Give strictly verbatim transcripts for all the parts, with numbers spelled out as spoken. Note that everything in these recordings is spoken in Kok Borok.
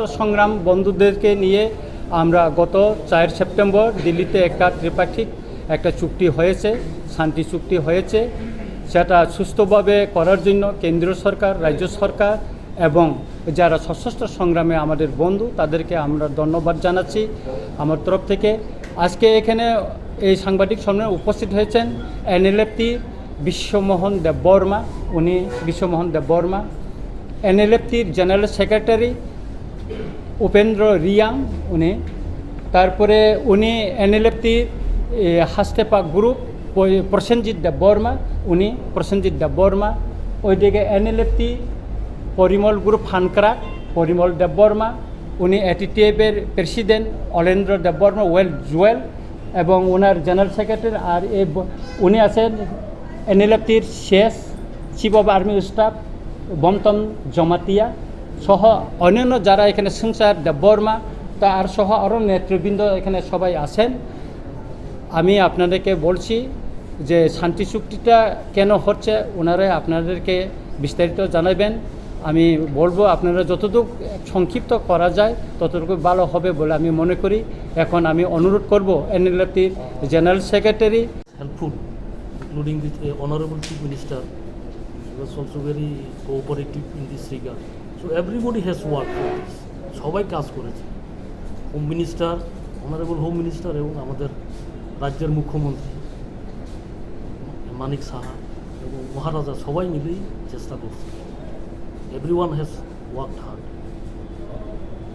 সংগ্রাম বন্ধুদেরকে নিয়ে আমরা গত চার সেপ্টেম্বর দিল্লিতে একটা ত্রিপাক্ষিক একটা চুক্তি হয়েছে, শান্তি চুক্তি হয়েছে। সেটা সুস্থভাবে করার জন্য কেন্দ্রীয় সরকার, রাজ্য সরকার এবং যারা সশস্ত্র সংগ্রামে আমাদের বন্ধু, তাদেরকে আমরা ধন্যবাদ জানাচ্ছি আমার তরফ থেকে। আজকে এখানে এই সাংবাদিক সম্মেলনে উপস্থিত হয়েছেন এনএলএফটি বিশ্বমোহন দেব বর্মা, উনি বিশ্বমোহন দেব বর্মা, এনএলএফটির জেনারেল সেক্রেটারি উপেন্দ্র রিয়াং, উনি, তারপরে উনি এনএলএফটির হাস্তেপা গ্রুপ, প্রসেনজিৎ দেব বর্মা, উনি প্রসেনজিৎ দেব বর্মা, ওইদিকে এনএলএফটি পরিমল গ্রুপ ফানক্রাক, পরিমল দেব বর্মা, উনি এটিটিএফের প্রেসিডেন্ট অলেন্দ্র দেব বর্মা, ওয়েল জুয়েল, এবং ওনার জেনারেল সেক্রেটারি। আর এই ব- উনি আছেন এনএলএফটির শেষ চিফ অফ আর্মি স্টাফ বমতম জমাতিয়া সহ অন্যান্য যারা এখানে, সংসার দেববর্মা, তা আর সহ আরও নেতৃবৃন্দ এখানে সবাই আছেন। আমি আপনাদেরকে বলছি যে শান্তি চুক্তিটা কেন হচ্ছে, ওনারা আপনাদেরকে বিস্তারিত জানাবেন। আমি বলবো, আপনারা যতটুকু সংক্ষিপ্ত করা যায়, ততটুকু ভালো হবে বলে আমি মনে করি। এখন আমি অনুরোধ করব এনএলএফটির general secretary helpful, including the, uh, Honorable Chief Minister. He was also very cooperative in this regard. So everybody has worked for this. সবাই কাজ করেছে। Home minister, honourable home minister এবং আমাদের রাজ্যের মুখ্যমন্ত্রী মানিক সাহা এবং মহারাজা সবাই মিলেই চেষ্টা করছে। Everyone has worked hard.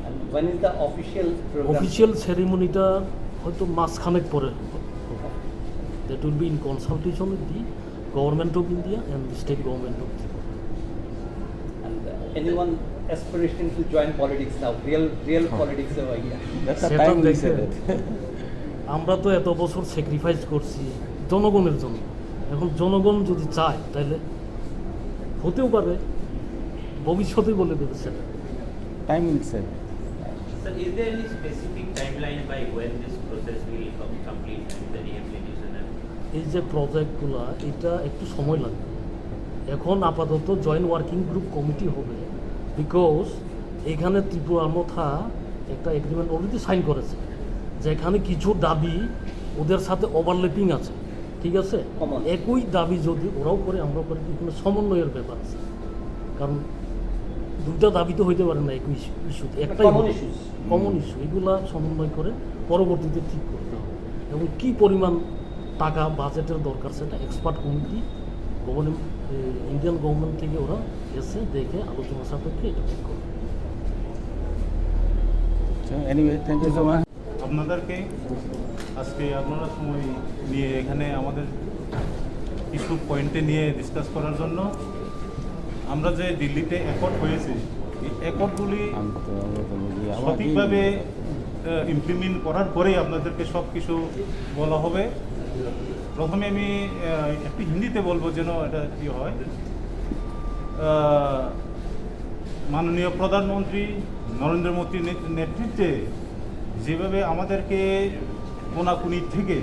And when is the official program? Official সেরিমনিটা হয়তো মাসখানেক পরে হবে। That will be in consultation with the Government of India and the State Government of Tripura. And, uh, anyone aspiration to join politics now? Real, real politics over here. That's the সেটা time will দেখে say that. আমরা তো এত বছর স্যাক্রিফাইস করছি জনগণের জন্য। এখন জনগণ যদি চায়, তাহলে হতেও পারে, ভবিষ্যতেই বলে দেবে সেটা। Time will say that. Sir, is there any specific timeline by when this process will com- complete and the rehabilitation and এই যে প্রজেক্টগুলা, এটা একটু সময় লাগবে। এখন আপাতত জয়েন্ট ওয়ার্কিং গ্রুপ কমিটি হবে, বিকজ এখানে ত্রিপুরা মথা একটা এগ্রিমেন্ট অলরেডি সাইন করেছে, যেখানে কিছু দাবি ওদের সাথে ওভারল্যাপিং আছে, ঠিক আছে? কমন। একই দাবি যদি ওরাও করে, আমরাও করি, এখানে সমন্বয়ের ব্যাপার আছে। কারণ দুইটা দাবি তো হইতে পারে না একই ইস্যু, ইস্যুতে একটাই কমন হবে। ইস্যুস। কমন ইস্যু, এগুলা সমন্বয় করে পরবর্তীতে ঠিক করতে হবে। এবং কি পরিমাণ টাকা বাজেটের দরকার, সেটা expert committee government, Indian government থেকে ওরা এসে দেখে আলোচনা সাপেক্ষে এটা ঠিক করবে। So, anyway, thank you so much. আপনাদেরকে আজকে আপনারা সময় নিয়ে এখানে আমাদের কিছু পয়েন্টে নিয়ে ডিসকাস করার জন্য। আমরা যে দিল্লিতে অ্যাকর্ড হয়েছে, এই অ্যাকর্ডগুলি আমি তো, আমরা তো বুঝি, আমার কি সঠিকভাবে, আহ, ইমপ্লিমেন্ট করার পরেই আপনাদেরকে সব কিছু বলা হবে। প্রথমে আমি, আহ, একটু হিন্দিতে বলবো, যেন এটা কি হয়। আহ, মাননীয় প্রধানমন্ত্রী নরেন্দ্র মোদীর নে-, নেতৃত্বে যেভাবে আমাদেরকে কোনাকুনি থেকে,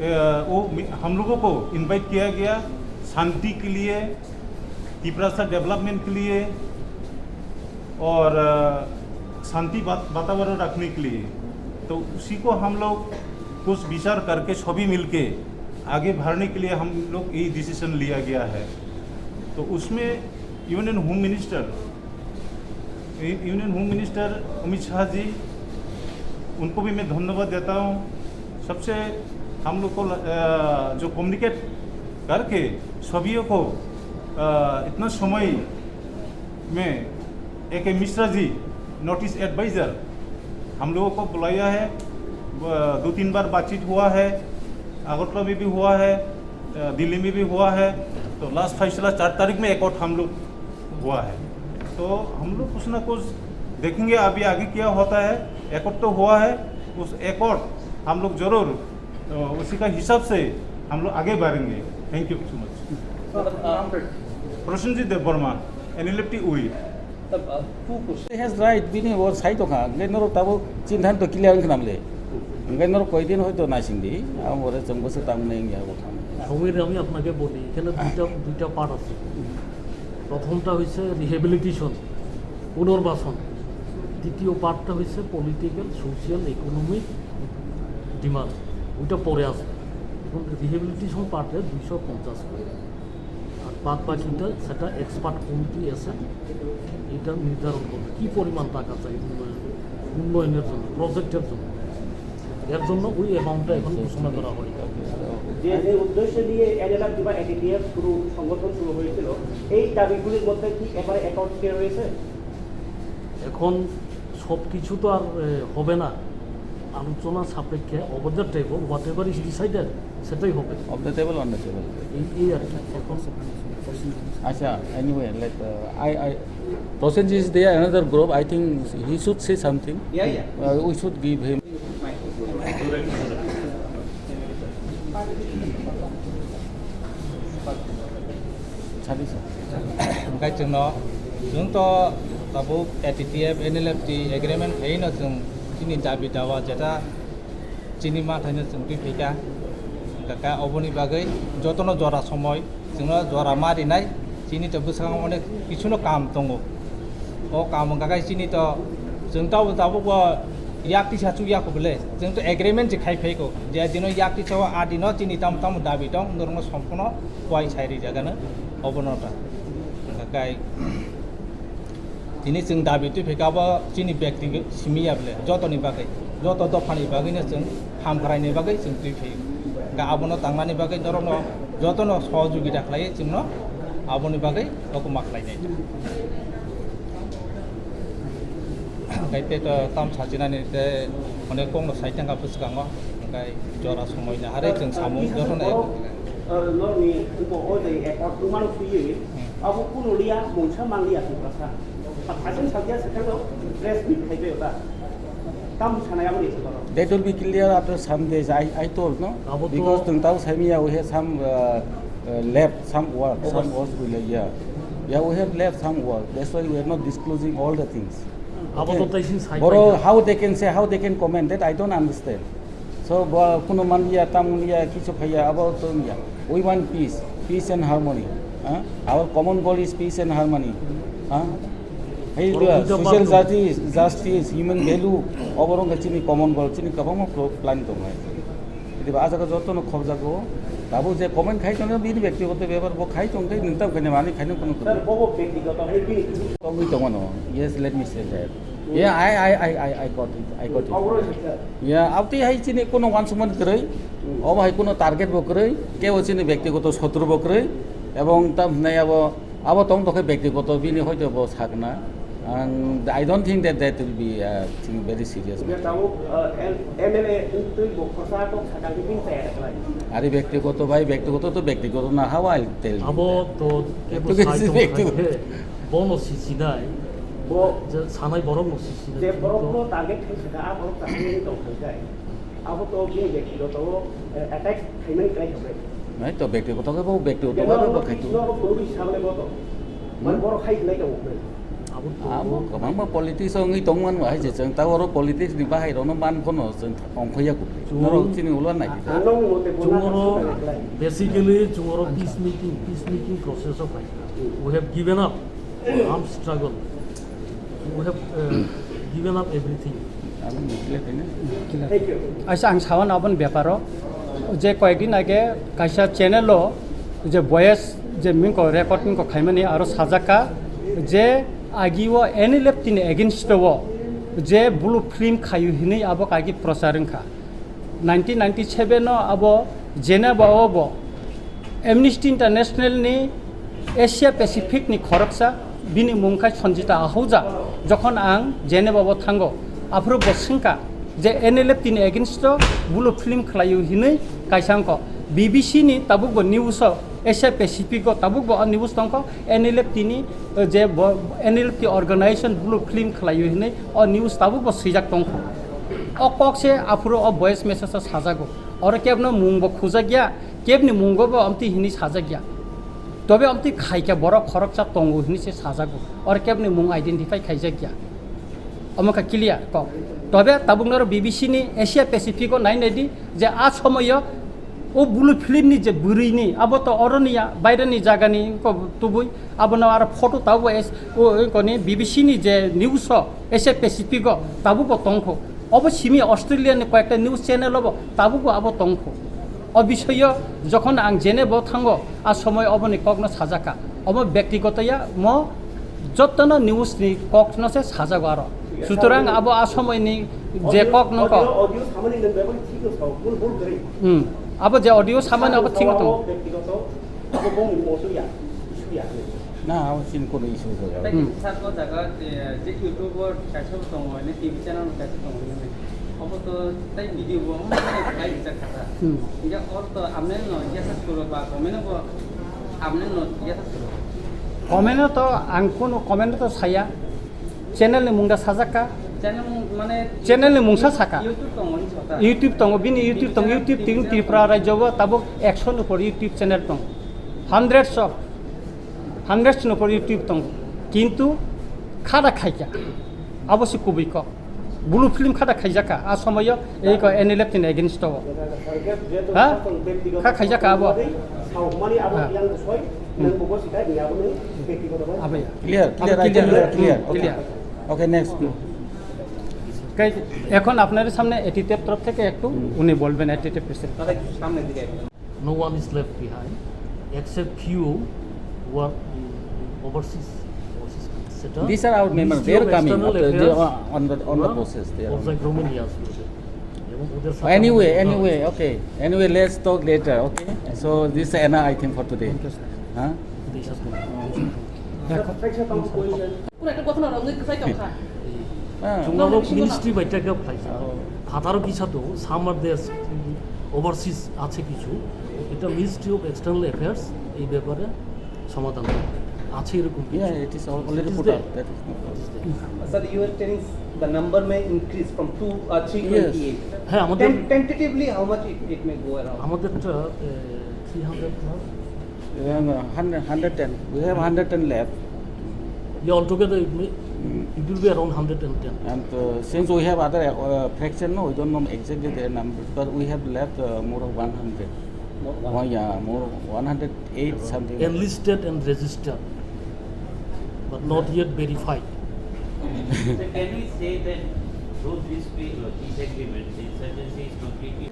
আহ, ও মি-, হাম লোগোঁ কো ইনভাইট কিয়া গিয়া শান্তি কে লিয়ে, তিপ্রাসা ডেভেলপমেন্ট কে লিয়ে, और, अ, शांति वात-, वातावरण रखने के लिए, तो उसी को हम लोग कुछ विचार करके सभी मिलके आगे बढ़ने के लिए हम लोग ये डिसीजन लिया गया है। तो उसमें यूनियन होम मिनिस्टर, यू-, union home minister Amit Shah ji, उनको भी मैं धन्यवाद देता हूँ। सबसे हम लोग को ल-, अ, जो कम्युनिकेट करके सभी को, अ, इतना समय में ए के मिश्रा जी, नॉर्थ ईस्ट एडवाइजर, हम लोगों को बुलाया है। ब-, दो तीन बार बातचीत हुआ है, अगरतला में भी हुआ है, अ, दिल्ली में भी हुआ है। तो लास्ट फैसला चार तारीख में अकॉर्ड हम लोग हुआ है। तो हम लोग कुछ ना कुछ देखेंगे अभी आगे क्या होता है। अकॉर्ड तो हुआ है, उस अकॉर्ड हम लोग जरूर, अ, उसी का हिसाब से हम लोग आगे बढ़ेंगे। Thank you so much. Sir, uh, Prosenjit Debbarma, N L F T Uri. Sir, uh, two questions. He has right, bini bo sai tongkha, hingke norok tabuk chinta to clear wngkha namle. Hingke norok koidin hoito naising di, ang ore chwng bwswk tang nai wngya bo thang. Samir, আমি আপনাকে বলি, এখানে দুইটা, দুইটা পার্ট আছে। প্রথমটা হচ্ছে রিহ্যাবিলিটেশন, পুনর্বাসন। দ্বিতীয় পার্টটা হচ্ছে পলিটিক্যাল, সোশ্যাল, ইকোনমিক ডিমান্ড, ওইটা পরে আসবে। এখন রিহেবিলিটেশন পার্টে দুইশো পঞ্চাশ করে, আর বাদ বাকিটা সেটা এক্সপার্ট কমিটি আছে, এটা নির্ধারণ করবে কী পরিমাণ টাকা চাই উন্নয়ন, উন্নয়নের জন্য, প্রজেক্টের জন্য। এর জন্য ওই অ্যামাউন্টটা এখন ঘোষণা করা হয়নি। যে যে উদ্দেশ্য নিয়ে এনএলএফ বা এটিটিএফ শুরু, সংগঠন শুরু হয়েছিল, এই দাবিগুলির মধ্যে কি এবারে অ্যাকাউন্ট রয়েছে? এখন সব কিছু তো আর এ, হবে না, আলোচনা সাপেক্ষে, over the table, what ever is decided, সেটাই হবে। Off the table, on the table. এই এই আর কি এখন। Acha, anyway, like, uh, I, I, Prosenjit is there, another group. I think he should say something. Yeah, yeah. Uh, we should give him. Hwnkhe chwngno, chwng to tabuk A T T F, N L F T agreement khaino chwng chini dabi dawa jeta chini mathaino chwng twi phaikha. Hwnkhe oboni bagwi jotono jora somoi chwngno jora ma rinai, chini to bwskango onek kichuno kam tongo. O kam wngkha khe chini to, chwng to tabuk bo yak tisa chuk ya kho bole, chwng to agreement se khai phaiko, je dino yak tisa o a dino chini tamo tamo dabi tong, norokno sompono kuai sai rijagano obono ta. Hwnkhe tini chwng dabi twi phaikha bo chini bekti simi ya bole, jotoni bagwi, joto dophani bagwino chwng hamkraini bagwi chwng twi phaio. Hwnkhe abono tangnani bagwi norokno jotono sohojogita khlaiwi chwngno aboni bagwi kokma khlainai. Hwnkhe tei to tam sachinani tei onek kokno sai thangkha bwskango, hwnkhe jora somoi naharwi chwng samung jotono eko. Norni upo o je ekor twmano thwiwi abo kuno liya mungsa manliya Tiprasa. Hasen sakya sekhano press meet khaibe ota. Tam sanai abo ni sotoro. That will be clear after some days. I, I told, no? Abo to because tong tau saimiya, we have some, uh, uh, left some work, some work we like, yeah. Yeah, we have left some work. That's why we are not disclosing all the things. Abo to taising sai Boro, paikha. How they can say, how they can comment that I don't understand. So, bo kuno manliya, tam wngya, kichu khaiya, abo to wngya. We want peace, peace and harmony. Huh? Our common goal is peace and harmony. Huh? Hey, Boro the buja social bangno. Justice, justice, human value, oborong chini common goal, chini kabangma pro-, plan tongnai. Jadi ba ajaga joto no khobjago. Tabu je comment khai tongna bini bektigoto bepar bo khai tongte nintam khaine mani khaine kono Sir, kono. Bobo bektigoto hai bini. Tongwi tongmano. Yes, let me say that. Yeah, I, I, I, I, I got it. I got it. Oborong sir. Ya, abtwi hai chini kono wansukmani kwrwi, obo hai kono target bo kwrwi, kebo chini bektigoto sotru bo kwrwi, ebong tam hinai abo, abo tong tokhe bektigoto bini hoito bo sakna. Ang, I don't think that that will be a thing very serious matter. Tabuk, uh, M L A twi bo khosa tok sakang bini tayar khlai. Are bektigoto bai, bektigoto to bektigoto na, how I'll tell you Abo that. To kebo Bektigoto sai tong bektigoto. Khai he, bono sisinai, bo je sanai borok no sisinai. Je borok no target khai saka, a borok target khai tong khai jai. Abo to bini bektigoto, eh, attack khaimani kwlai kha bai. Nai to bektigoto khe bo bektigoto khe bo khai to. Abo to Abo kwbangma politics o wngwi tongmani hai je chwng ta oro politics ni bahai rokno man phano chwng ongkhoya kubui. Chwng Norok chini ulo nai di. Chwng oro basically chwng oro peace making, peace making process o phai. We have given up armed struggle. We have, uh, given up everything. Aisa ang sawan aboni beparo je koyekdin age kaisa channel o je voice je mingko record mingko khaimani aro sajakka je agi o N L F T ni against o je blue film khayu hinwi abo kaigi prochar wngkha. Nineteen ninety-seven o abo Geneva o bo Amnesty International ni Asia Pacific ni khoroksa, bini mung khai Sanjita Ahuja. Jokhon ang Geneva o thango, aphuru bo swngkha je N L F T ni against o blue film khlaio hinwi kaisa wngkho. B B C ni tabuk bo news o Asia Pacific o tabuk bo news tongkho N L F T ni, eh, je bo N L F T organization blue film khlaio hinwi o news tabuk bo swijak tongkho. O kok se aphuru o voice message o sajago. Oro kebno mung bo khujak ya, kebni mungo bo amtwi hinwi sajak ya. Tobe amtwi khaikha borok khoroksa tongo hinwi se sajago. Oro kebni mung identify khaijak ya. Omo kha clear kok. Tobe tabuk noro B B C ni Asia Pacific o nai nai di je a somoyo O blue film ni je bwrwi ni, abo to oro ni ya, baire ni jaga ni ko tubui, abo no aro photo tabuk bo es-, o, o koni B B C ni je news o, Asia Pacific o, tabuk bo tongkho. Obo simi Australia ni koyekta news channel o bo, tabuk bo abo tongkho. O bisoyo jokhon ang jene bo thango, a somoy oboni kokno sajaka. Obo bektigoto ya, mo jottono news ni kokno se sajago aro. Sutorang abo a somoy ni je kok no kok. Audio, audio samani nang bebak thik no sao, bul bul gari. Hmm. Abo je audio samani abo thik no tong. Bektigoto, abo bong mosu ya, isu ya. Na, abo sin kono issue jaga. Hmm. Sir, ko jaga, eh, je YouTuber kaisa bo tongo, ne T V channel kaisa tongo, ne. Obo to tai video bo, omo tai khai rijak kha. Hmm. Inga or to amne no yasa suro ba, comment bo amne no yasa suro. Comment to ang kono comment to saya. Channel ni mungda sajak ka. Channel mung-, mane channel ni mungsa saka. YouTube tongo ni sota. YouTube tongo, bini YouTube tongo, YouTube ting Tripura rajyo bo tabuk ekso ni upor YouTube channel tongo. Hundreds of, hundreds ni upor YouTube tongo. Kintu khada khaikya. Abo se kubui kok. Blue film khada khaijaka, a somoyo ei ko N L F ni against o. Ha? Kha khaijaka abo. Ha. Hmm. Abo ya. Clear, clear, abo I think clear, clear, clear. Hmm, okay. Clear. Okay, next. Kai, এখন আপনাদের সামনে এটিটিএফ তরফ থেকে একটু উনি বলবেন, ATTF president. No one is left behind, except few who are in overseas, overseas countries, et cetera. These are our members. They are coming after the, on the, on the process. They are coming. Anyway, anyway, okay. Anyway, let's talk later, okay? So this is enough, I think, for today. Huh? কোনো একটা গঠন আর অনেক কোথায় কথা। হ্যাঁ। Chwngno ministry bai tei khe phaijak. Phataro kisa tongo, summer there, overseas আছে কিছু, এটা Ministry of External Affairs এই ব্যাপারে সমাধান করবে। আছে এরকম কিছু। Yeah, it is al-, already put up. That is not possible. Sir, you are telling the number may increase from two, uh, three twenty-eight. Yes. হ্যাঁ, আমাদের ten-, tentatively how much it, it may go around? আমাদেরটা, এ, three hundred plus। Around, uh, hundred, hundred ten. We have hundred ten left. Yeah, altogether it may, it will be around hundred and ten. And, uh, since we have other, uh, fraction, no, we don't know exactly their numbers, but we have left, uh, more of one hundred. More one. Oh, yeah, more one hundred eight something. Enlisted and registered, but not yet verified. So can we say that through this pe-, uh, peace agreement, the insurgency is completely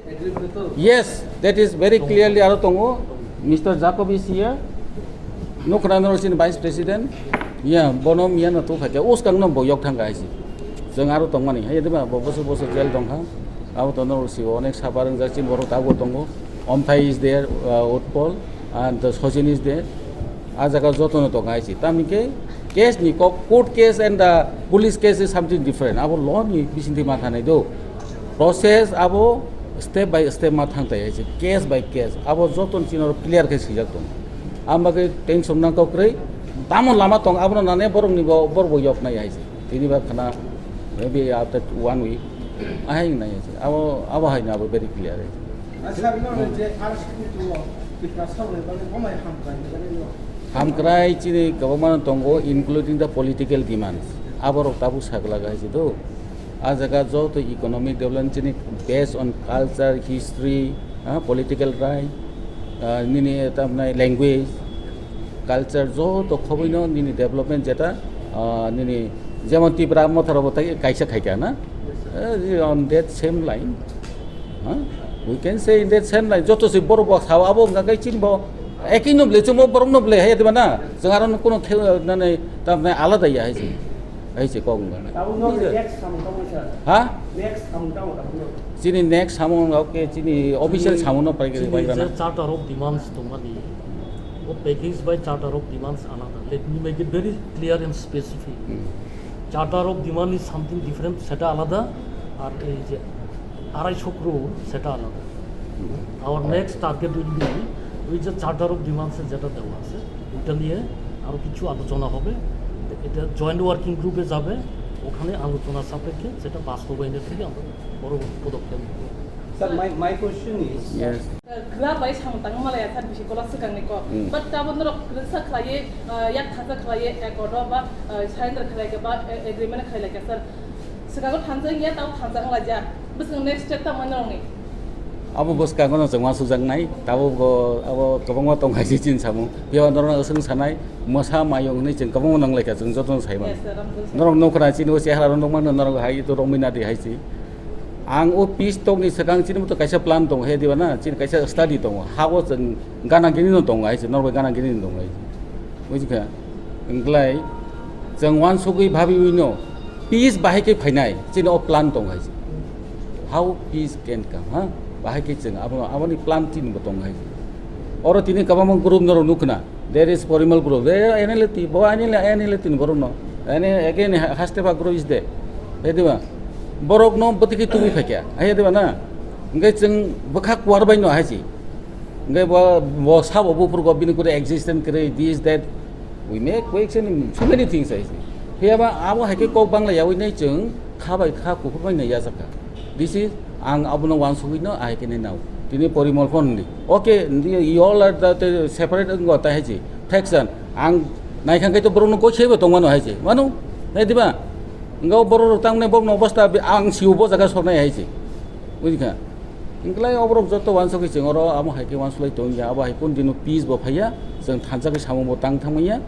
Yes, that is very clearly aro tongo. Mister Jacob is here. Nukhrana rok chini Vice President. Ya, bono miya no tu khaikha. Uskang no bo yok thang kaisi. Jeng aro tongmani. Hai, diba, bo boso boso jail tongkha. Abo tono rok si onek sapa wngjak chini borok tabuk tongo. Omthai is there, uh, Utpal, and, uh, Sachin is there. A jaga jotono tong hai se. Tamni khe case ni kok, court case and the police case is something different. Abo law ni bisingtwi ma thanai do. Process abo step by step ma thang tai hai se. Case by case. Abo joto ni chini oro clear khe swijak tong. Ang bagwi tension nang kok kwrwi. Tamo lama tong abono nane borok ni bo, borok bo yok nai hai se. Tini ba khana maybe after one week. Ahai nai hai se. Abo, abo hai na abo very clear hai se. Sir, no, je R C P to Tiprasa ni bagwi omai hamkrai ni bagwi no. Hamkrai chini kwbangma tongo, including the political demands. Aborok tabuk sakla gai se do. A jaga joto economic development chini based on culture, history, ah, political right, ah, nini tamnai language, culture joto khobwino nini development jeta, ah, nini jemon Tipra Motha rok bo tai kaisa khaikha na? Eh, on that same line. Huh? We can say in that same line, joto se borok bo sao abo wngkha khe chini bo ekhi no bwle, chwngbo borok no bwle, hai diba na? Chwng aro no kuno khe, nani, tamni alada ya hai se. Hai se kok wngkha na. Tabuk no next samung tamo sir. Ha? Next samung tamo tabuk no. Chini next samung wngkha khe chini official samung no pai khe chini pai je na. Charter of Demands tongmani, o package by Charter of Demands alada. Let me make it very clear and specific. Hmm. Charter of Demand is something different, সেটা আলাদা, আর এই যে আড়াইশো ক্রোড় সেটা আলাদা। Our next target will be ওই যে charter of ডিমান্ডসে যেটা দেওয়া আছে ওইটা নিয়ে আরও কিছু আলোচনা হবে, এটা জয়েন্ট ওয়ার্কিং গ্রুপে যাবে, ওখানে আলোচনা সাপেক্ষে সেটা বাস্তবায়নের থেকে আমরা পরবর্তী পদক্ষেপ নেব। Sir, my, my question is, yes. Khwla bai samung tangma malaya sir bisi kola swkang ni kok. Hmm. But tabuk norok kwrwngsa khlaiwi, ah, yak thangsa khlaiwi accord o ba, ah, surrender khlai kha ba, eh, agreement khlai lai kha sir. Swkango thansa wngya, tabuk thansa wng laijak. Bwswk next step tamo norokni? Abo bwskango no chwng uansukjaknai, tabuk bo abo kwbangma tong hai se chini samung. Phiya norok no swng sanai, mwsa mayung hinwi chwng kwbangma nang lai kha, chwng joto no sai mano. Norok nukho na chini o chehara rok nukmano norok hai to romwi nadi hai se. Ang o peace talk ni swkang chini bo to kaisa plan tongo he diba na, chini kaisa study tongo. Ha o chwng gana gini no tongo hai se, norok bai gana gini no tongo hai se. Buji kha? Wngklai chwng uansugwi bhabiwi no peace bahai khe phainai, chini o plan tong hai se. How peace can come, ha? Bahai khe chwng abo, aboni plan chini bo tong hai se. Oro tini kwbangma group norok nukho na. There is Porimal group. There are N L T, bo N L T, N L T ni borok no. And again, Hastepa group is there. Hai diba? Borok no bwtwi khe tubui phaikha. Hai diba na? Hingke chwng bwkha kuar bai no hai se. Hingke bo, bo sabo buphuru go bini kure existence kre, this, that. We make, we action in so many things, I say. Phiya ba abo hai khe kok bangla yawi nai chwng kha bai kha kuphur bai nai yachak kha. This is ang abono uansugwi no ahai khe nai nao. Tini Porimal phone ni. Okay, you all are the, the separate wngwa ta hai se. Faction. Ang nai khang khe to borok no koi sebo tong mano hai se. Mano? Hai diba? Wngkha o borok rok tang nai borok no obostha ang siu bo jaga sok nai hai se. Buji kha? Wngklai oborok joto uansugwi chwng oro amo hai khe uansuklai tong ya, abo hai kunu dino peace bo phaiya, chwng thansa khe samung bo tang thangmanya,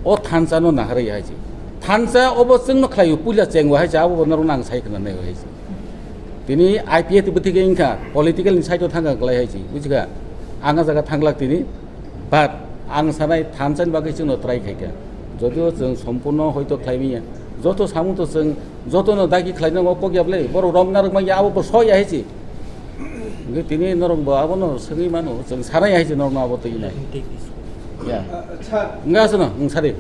o thansa no naharwi hai se. Thansa obo chwngno khlaio, puila chengwa hai se, abo bo norok nang sai khna nai hai se. Tini I P F bwtwi khe wngkha, political ni side o thangkha klai hai se, buji kha? Ang a jaga thanglak tini, But ang sanai thansa ni bagwi chwngno try khaikha. Jodio chwng sompurno hoito khlaimanya. Joto samung to chwng jotono dagi khlainani o kok ya bwle. Borok romna rwkmanya abo bo soi ya hai se. Hingke tini norok bo abono swngwi mano. Chwng sanai ya hai se norokno abo twi nai. Ya. Wngkha aswkno, wng sadi.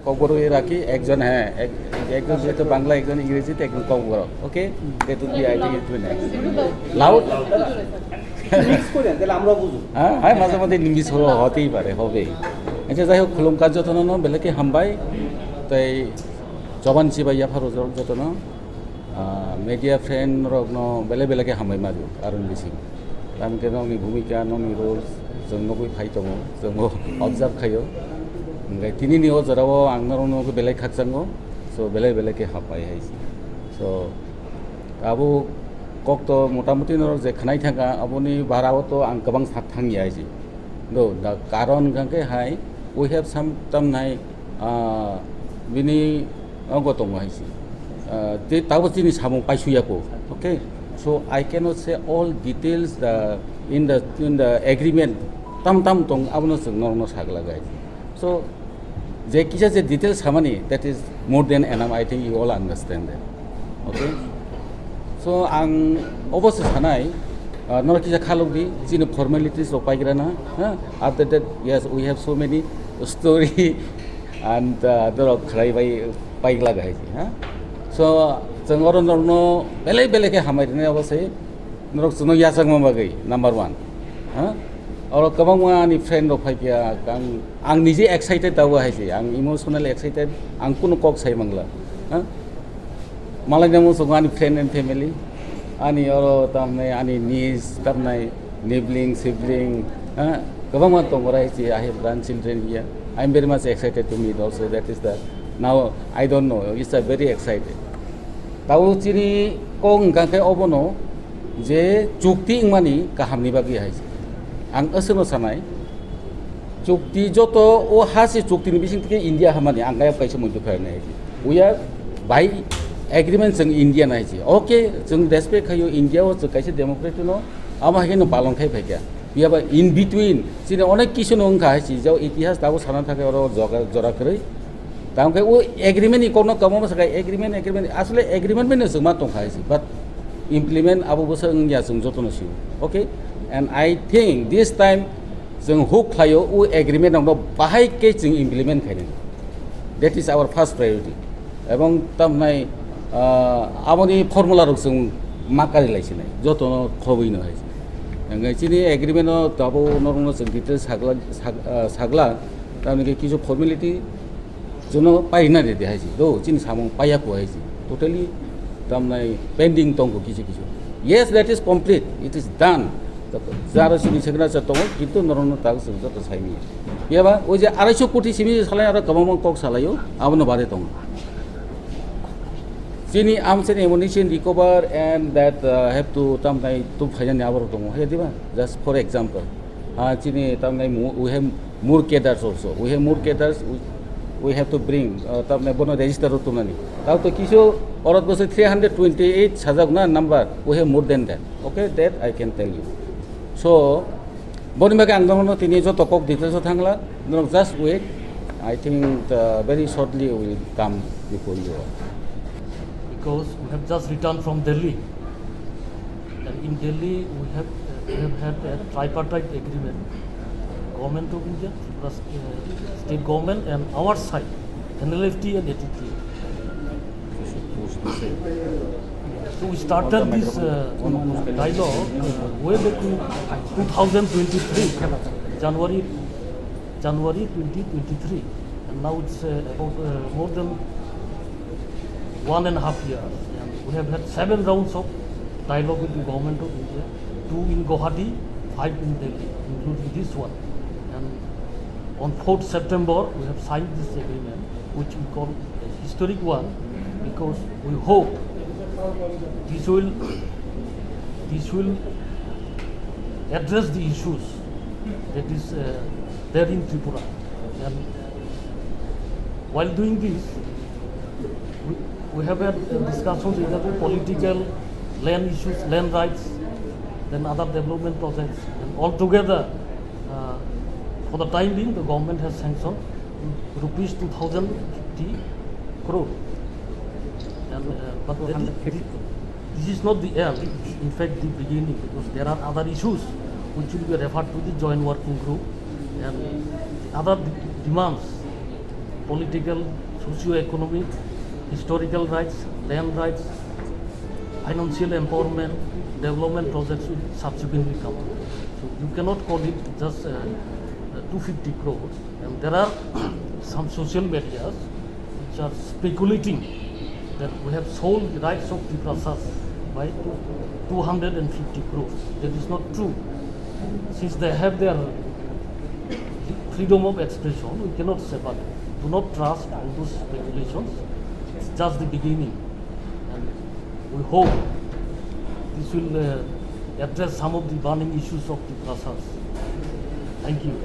Kokborok era ki ekjon, ha, ek-, ekjon jehetu Bangla, ekjon Ingreji, ekjon Kokborok. Okay? That would be, I think it will next. Loud? Mix করে দেন, তাহলে আমরাও বুঝবো। হ্যাঁ, হ্যাঁ, মাঝে মধ্যে মিক্স হতেই পারে, হবেই। আচ্ছা, যাই হোক, খুলুমকার যতন, বেলেকে হামবাই, তাই জবান চিবাই ইয়াফারো যতন, media friend rokno belai belai khe hambai ma rw, Arun Bising. Tamokhe nokni bhumika, nokni roles chwng nugwi phai tongo, chwngbo observe khaio. Hingkhe tinini o jorao ang norokno belai khakchango, so belai belai khe hambai hai se. So abo kokto motamuti norok je khwnai thangkha, aboni barao to ang kwbang sak thangya hai se. Do, the karon hwnkha khe hai, we have some tamnai, ah, bini ogo tongo hai se. Ah, tei tabuk chini samung paisuya ko. Okay? So I cannot say all details the, in the, in the agreement tam tam tong abono chwng norokno saglagai. So je kisa je details samani, that is more than enough, I think you all understand that. Okay? So ang obo se sanai, ah, norok kisa khalok di, chini formalities rok paigrana, ha? After that, yes, we have so many story and, ah, norok khlai bai paigla hai se, ha? So chwng oro norokno belai belai khe hambai rwnai obo se, norok chwngno yachakma bagwi number one, ha? Oro kwbangma ani friend rok phai phiya, ang, ang nije excited abo hai se, ang emotionally excited, ang kunu kok sai mangla, ha? Malai nang muchungo ani friend and family, ani oro tamnai ani niece, tamnai nibling, sibling, ha? Kwbangma tongo rai se, I have grandchildren here. I am very much excited to meet also. That is the, now I don't know, it's a very excited. Tao chini kok wngkha khe obono je chukti wngmani kahamni bagwi hai se. Ang aswkno sanai, chukti joto o ha se chukti ni bising theke India hamani ang kaya kaisa muitu khainai hai se. We are by agreement chwng India nai se. Okay, chwng respect khaio India o chwng kaisa democracy no amo hai no palon khai phaikha. Phiya ba in between chini onek kisu no wngkha hai se, jao itihas tabo sana thangkhe oro joga-, jora kwrwi. Tamo khe o agreement ni kokno kwbangma sakai agreement, agreement, asle agreement bai no chwng ma tongkha hai se, but implement abo bwsa wngya chwng joto no sio. Okay? And I think this time chwng hope khlaio o agreement rokno bahai khe chwng implement khainani. That is our first priority. Ebong tamnai, ah, aboni formula rok chwng ma kari lai sinai, joto no khobwi no hai se. Hingkhe chini agreement no tabo norok no chwng details sagla, sag-, ah, sagla, tamni khe kisu formality chwngno paina rwdi hai se. Do, chini samung paiya kho hai se. Totally tamnai pending tongkho kisu kisu. Yes, that is complete. It is done. Jaro chini signature tongo, kintu norokno tak chwng joto saimanya. Phiya ba, o je arai sho koti simi salai aro kwbangma kok salaio, abono bade tongo. Chini amchani ammunition recover and that, uh, have to tamnai tu phainani aborok tongo, he diba? Just for example. Ah, chini tamnai mo-, we have more cadres also. We have more cadres, we, we have to bring, uh, tamnai bono register o tunani. Tao to kisu orot bose three hundred twenty-eight sajak na number, we have more than that. Okay, that I can tell you. So, boni bagwi ang nono tini joto kok details o thangla, norok just wait. I think, uh, very shortly we will come before you all. Because we have just returned from Delhi. And in Delhi, we have, uh, we have had a tripartite agreement. Government of India, Tripura, uh, state government, and our side, N L F T and A T T. So we started this, uh, dialogue, uh, way back in two thousand twenty-three, January, January twenty twenty-three, and now it's, uh, about, uh, more than one and a half years. And we have had seven rounds of dialogue with the government of India, two in Guwahati, five in Delhi, including this one. And on fourth September, we have signed this agreement, which we call a historic one, because we hope this will, this will address the issues that is, uh, there in Tripura. And while doing this, we, we have had, uh, discussions regarding political, land issues, land rights, then other development projects. And altogether, uh, for the time being, the government has sanctioned rupees two thousand fifty crore. And, uh, but that is, this is not the end, in fact, the beginning, because there are other issues which will be referred to the joint working group and other de-, demands, political, socio-economic, historical rights, land rights, financial empowerment, development projects will subsequently come. So you cannot call it just, uh, uh, two fifty crores. And there are some social medias which are speculating that we have sold the rights of Tiprasas by two, two hundred fifty crores. That is not true. Since they have their freedom of expression, we cannot say, but do not trust all those speculations. It's just the beginning. And we hope this will, uh, address some of the burning issues of Tiprasas. Thank you.